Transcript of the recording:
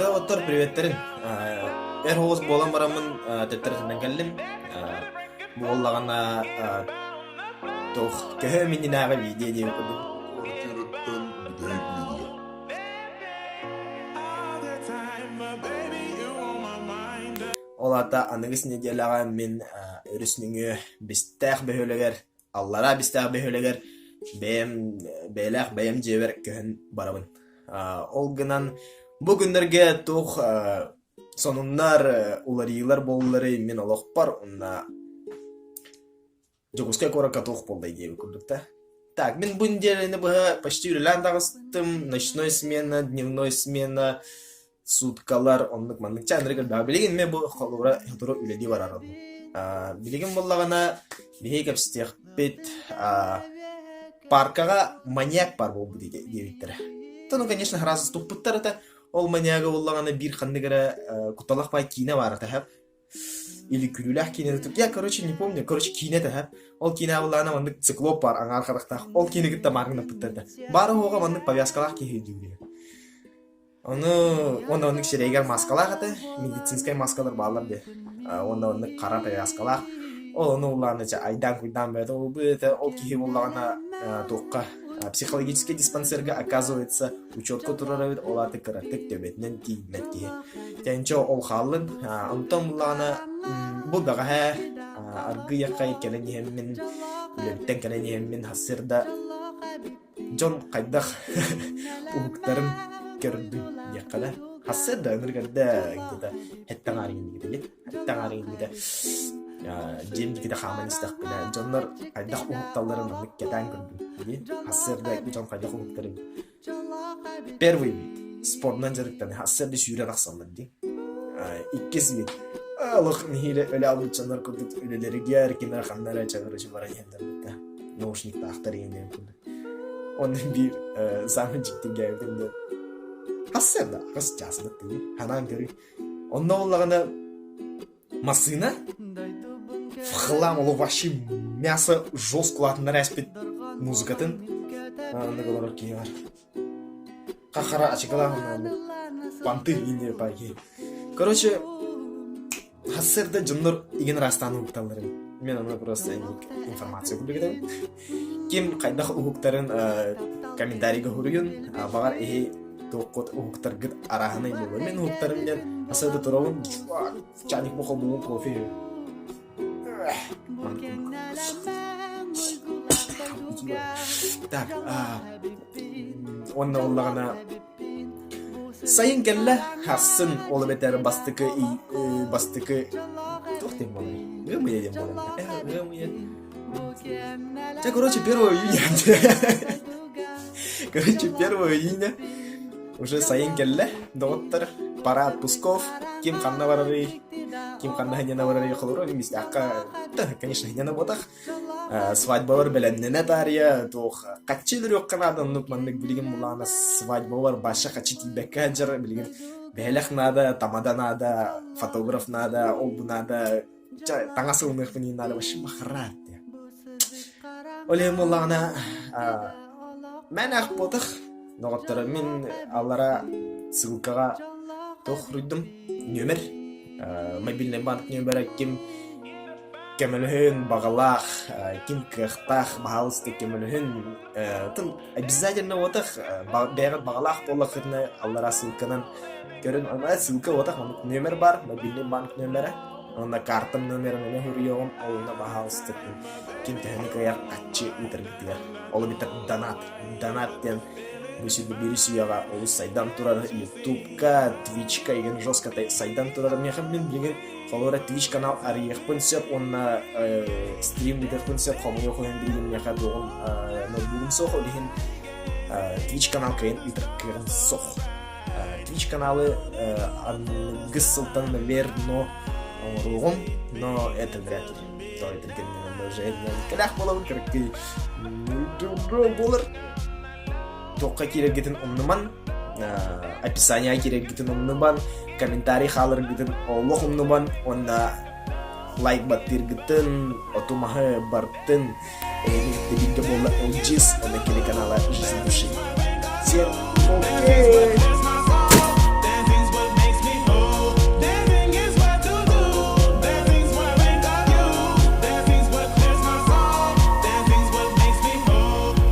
Дьэ, оттор приветтерин. Эр оҕус буолан бараммын төттөрүтүнэн кэллим. Буоллаҕына туох көһө миннинээҕи видео диэбит курдук. Квартираттан бүтэһик видео. Ол аата аныгыс нэдиэлэҕэ мин өрүс нөҥүө Бистээх бөһүөлэгэр Аллараа Бистээх бөһүөлэгэр бэйэм бэйэлээх бэйэм дьиэбэр көһөн барабын. Ол гынан бу күннэргэ туох сонуннар, уларыйыылар буолларый мин олохпор уонна Дьокуускай куоракка туох буоллай диэбит курдук да. Так, мин бу неделяны быһа почти үлэлээн таҕыстым. Ночной смена, дневной смена, суткалар оннук маннык чааннары көрдөҕө. Билигин эмиэ бу холобура сотору үлэлии барар оннук. Билигин буоллаҕына биһиги кэпсэтиэхпит паркаҕа маньяк баар буолбут диэбиттэрэ. То ну конечно сразу туппуттар этэ. Ол маньягы буоллаҕына биир ханнык эрэ кутталах баай киинэ баар этэ или күлүүлээх киинэ я короче не помню короче киинэ этэ ол киинэ буоллаҕына маннык циклоп баар аҥаар харахтаах ол киинэ кытта мааргынаппыттар этэ баара уоҕа маннык повязкалаах киһи дьүүллүүр Ону уонна оннук сирэйигэр мааскалаах этэ, медицинскэй мааскалар бааллар дии. Уонна оннук хара повязкалаах. Ол ону улаана дьэ айдаан-куйдаан бэйэтэ ол быата ол киһи буоллаҕына туохха психологический диспансерга оказывается учетка турар эбит, ол аата кыратык төбөтүнэн тиийбэт киһи. Тэнчэ ол хааллын. Онтон буллаҕына бу бэҕэһээ аргыйаххай кэлэн иһэммин, үлэбиттэн кэлэн иһэммин сарсыарда Дьон хайдах уһуктарын көрдүм диэххэ да, сарсыарда ынырык эрдэ где-то сэттэ аҥаар иҥнибитэ сэттэ аҥаар иҥнибитэ дьиэм диэки да хааман истэхпинэ дьоннор хайдах уһукталларын оннук кэтээн көрдүм дии сарсыарда дьон хайдах уһуктарын первый вид спордунан дьарыктаныы сарсыарда сүүрэ тахсаллар дии иккис вид олох нэһиилэ өлө албыт дьоннор курдук үлэлэригэр ким эрэ ханна эрэ чагырычы баран иһэллэр да наушниктаахтар иҥин диэн курдук Онно биир саамай дьиктиргээбитим диэн хас да хас чаасыбыт дии ханаан көрүй онно буоллаҕына массыына в хлам ол вообще мясо жестко улаатыннара эспит музыкатын оннук олорор киһи бар хахара ачыкалаах понты индия паки короче Сарсыарда дьоннор игин ыраастаан уһукталлар эбит. Мен ону просто информация курдук этэбин. Ким хайдах уһуктарын комментарийга суруйун, баҕар эһи туоххут уһуктаргыт арааһынай буолуо. Мин уһуктарым диэн сарсыарда туробун, чайник холбуубун кофе Так, уонна буоллаҕына Сайын кэллэ, ахсын ол эбэтэр бастакы бастакы туох диэн буоларый? Ыам ыйа диэн буолар. Ыам ыйа. Чэ, короче, 1 июня. Короче, 1 июня уже сайын кэллэ, доҕоттор. Пора отпусков. Ким ханна барарый, ким ханна ханньана барарый холоро, мистээххэ, конечно, ханньана буотах. Свадьбалар бэлэмнэнэ таарыйа туох хаччы өлөрүөххэ наада оннук маннык билигин булаана свадьбалар баша хаччы тиийбэккэ сылдьар билигин бэһэлэх наада тамада наада фотограф наада ол бу наада таҥас ылыныахпын иһин наада вообще махараат ол иһин буоллаҕына мээнэ буотах доҕотторо мин аллара ссылкаҕа туох суруйдум нүөмэр мобильный банк нүөмэрэ ким көмөлөһүн баҕалаах, ким кыахтаах баһаалыста көмөлөһүн обязательно уотах бэйэҕит баҕалаах буоллаххытына аллараа ссылканан көрүн ссылка уотах маннык нүөмэр баар мобильный банк нүөмэрэ уонна картам нүөмэрин эмиэ суруйуоҕум ол онно баһаалыста ким төһөнү кыайар харчы ыытаргытыгар ол эбэтэр донат донат диэн бу сүүрбэ олус сайдан турар ютубка твичка игин жестко сайдан турар миэхэ мин билигин Холобура Twitch канал арыйыахпын сөп уонна стрим ыытыахпын сөп хомойуох иһин билигин миэхэ туоҕум ноутбугум суох ол иһин Twitch канал кыайан ыытар кыаҕым суох. Twitch каналы аныгыс сылтан наверно оҥоруоҕум, но это вряд ли. То это уже кэлэх буолабын кыракый буолар. Туохха киирэргитин умнуман, описание киирэргитин умнуман, комментарий хааларгытын олох умнуман уонна лайк баттыыргытын, оту-маһы бартын эһиги кытта бииргэ буолла LG's уонна телеканала Жизнь души. Всем окей!